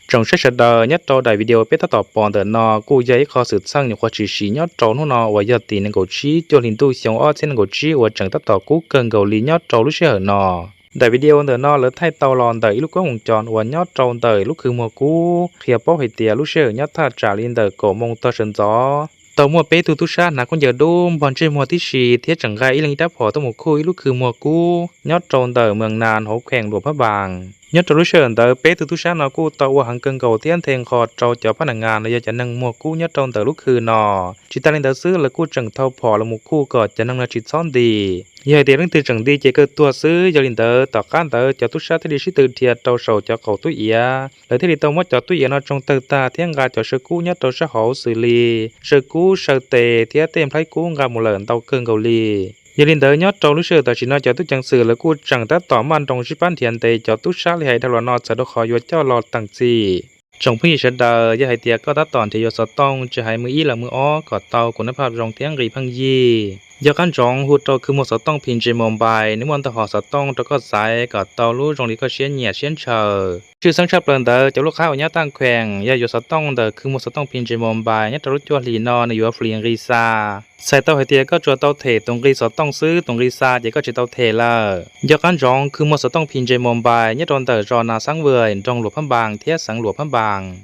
Tsoom saib sawv daws, nyob rau daim video peb tab tom pom ntawm no kuj yog ib qho xwm txheej nyuam qhuav tshwm sim nyob rau hnub no uas yog tim nees nkaum tsib cuaj hli ntuj xyoo ob txhiab nees nkaum tsib uas tseem tab tom kub kawg nkaus li nyob rau lub sij hawm no. Daim video ntawm no lawv thaij tau los ntawm ib lub koob moos cos uas nyob rau ntawm lub khw muag kub, qhia paub hais tias lub sij hawm nyob thaj tsam li ntawm kaum moos tag sawv ntxov tau muaj peb tug tub sab hnav khaub ncaws dub npog ntsej muag tib si thiab tseem nqa ib leeg ib rab phom tuaj mus khuj ib lub khw muag kub nyob rau ntawm Mees Nas hauv kheem Luam Phab Npas. Nyob rau lub sij hawm ntawd peb tug tub sab no kuj tau ua heev kawg nkaus thiab nthe nqho rau cov phab nab ngas los yog cov neeg muag kub nyob rau ntawm lub khw no. Tsis tas li ntawd xwb, lawv kuj tseem thau phom los mus khuj kom cov neeg no tsis txhob nti. Yog hais tias leej twg tseem nti ces kawg tuag xwb. Yog li ntawd tom qab ntawd cov tub sab thiaj li sib tw dhia rau saum cov qaum tub iav, lawv thiaj li tau muab cov tub iav no tsoo tawg tag thiab nqa cov saw kub nyob rau sab hauv xws li saw kub, saw tes thiab tej nplhaib kub nqa mus lawm ntau kawg nkaus li. Yog li ntawd nyob rau lub sij hawm tam sim no cov tub ceev xwm lawv kuj tseem tab tom maj nroos sib pab nrhiav ntes cov tub sab li hais dhau los no txhawm rau qhov yuav coj los teem txim. Tsoom phooj ywg sawv daws, yog hais tias koj tab tom nrhiav yuav xov tooj tsis hais mws ib los mws ob kom tau kuv nab phaj zoo thiab nqis pheej yig, yog qab ntsoov hu rau khw muag xov tooj P J Mobile, nws muaj ntau hom xov tooj rau koj xaiv kom tau lub zoo li koj siab nyiam siab ntshaw. Tshwj xeeb tshaj plaws ntawd cov lub qhab uas nyob taj kheem yog yuav xov tooj ntawm khw muag xov tooj P J Mobile nyob rau lub cuaj hlis no nws yuav free nqi xa. Txhais tau hais tias koj tsuas tau them tus nqi xov tooj xwb, tus nqi xa ces koj tsis tau them lawm. Yog qab ntsoov khw muag xov tooj P J Mobile nyob rau ntawm zos Nas Xaab Vwm, nroog Luam Phab Npas thiab xeev Luam Phab Npas.